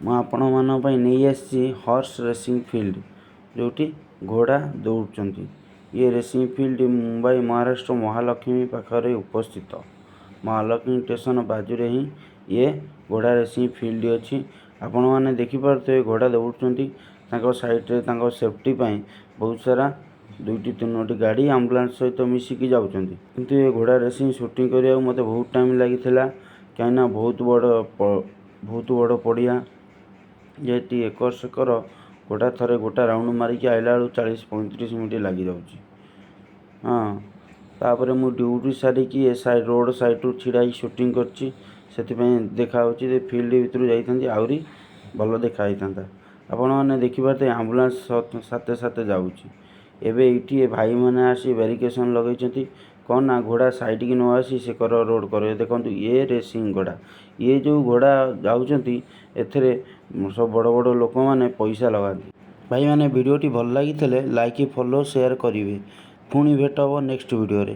ମୁଁ ଆପଣମାନଙ୍କ ପାଇଁ ନେଇ ଆସିଛି ହର୍ସ ରେସିଂ ଫିଲ୍ଡ, ଯେଉଁଠି ଘୋଡ଼ା ଦୌଡ଼ୁଛନ୍ତି। ଇଏ ରେସିଂ ଫିଲ୍ଡ ମୁମ୍ବାଇ ମହାରାଷ୍ଟ୍ର ମହାଲକ୍ଷ୍ମୀ ପାଖରେ ଉପସ୍ଥିତ। ମହାଲକ୍ଷ୍ମୀ ଷ୍ଟେସନ ବାଜୁରେ ହିଁ ଇଏ ଘୋଡ଼ା ରେସିଂ ଫିଲ୍ଡ ଅଛି। ଆପଣମାନେ ଦେଖିପାରୁଥିବେ, ଘୋଡ଼ା ଦୌଡ଼ୁଛନ୍ତି। ତାଙ୍କ ସାଇଡ଼ରେ ତାଙ୍କ ସେଫ୍ଟି ପାଇଁ ବହୁତ ସାରା ଦୁଇଟି ତିନୋଟି ଗାଡ଼ି ଆମ୍ବୁଲାନ୍ସ ସହିତ ମିଶିକି ଯାଉଛନ୍ତି। କିନ୍ତୁ ଏ ଘୋଡ଼ା ରେସିଂ ସୁଟିଂ କରିବାକୁ ମୋତେ ବହୁତ ଟାଇମ୍ ଲାଗିଥିଲା, କାହିଁକିନା ବହୁତ ବଡ଼ ବହୁତ ବଡ଼ ପଡ଼ିଆ ଯେହେତୁ, ଏକର ସେକର ଘୋଡ଼ା ଥରେ ଗୋଟା ରାଉଣ୍ଡ ମାରିକି ଆଇଲା ବେଳକୁ 40-35 ମିନିଟ୍ ଲାଗିଯାଉଛି। ହଁ, ତାପରେ ମୁଁ ଡ୍ୟୁଟି ସାରିକି ଏ ସାଇଡ଼ ରୋଡ଼ ସାଇଡ଼ରୁ ଛିଡ଼ା ହେଇକି ସୁଟିଂ କରିଛି, ସେଥିପାଇଁ ଦେଖାହେଉଛି। ଯେ ଫିଲ୍ଡ ଭିତରୁ ଯାଇଥାନ୍ତି, ଆହୁରି ଭଲ ଦେଖା ହେଇଥାନ୍ତା। ଆପଣମାନେ ଦେଖିପାରୁଥିବେ, ଆମ୍ବୁଲାନ୍ସ ସାଥେ ସାଥେ ଯାଉଛି। ଏବେ ଏଇଠି ଏ ଭାଇମାନେ ଆସି ବ୍ୟାରିକେସନ୍ ଲଗେଇଛନ୍ତି, କ'ଣ ନା ଘୋଡ଼ା ସାଇଡ଼କି ନ ଆସି ସେ କର ରୋଡ଼ କରେ। ଦେଖନ୍ତୁ, ଏ ରେସିଂ ଘୋଡ଼ା, ଇଏ ଯେଉଁ ଘୋଡ଼ା ଯାଉଛନ୍ତି, ଏଥିରେ ସବୁ ବଡ଼ ବଡ଼ ଲୋକମାନେ ପଇସା ଲଗାନ୍ତି। ଭାଇମାନେ, ଭିଡ଼ିଓଟି ଭଲ ଲାଗିଥିଲେ ଲାଇକ୍, ଫଲୋ, ସେୟାର କରିବେ। ପୁଣି ଭେଟ ହେବ ନେକ୍ସଟ ଭିଡ଼ିଓରେ।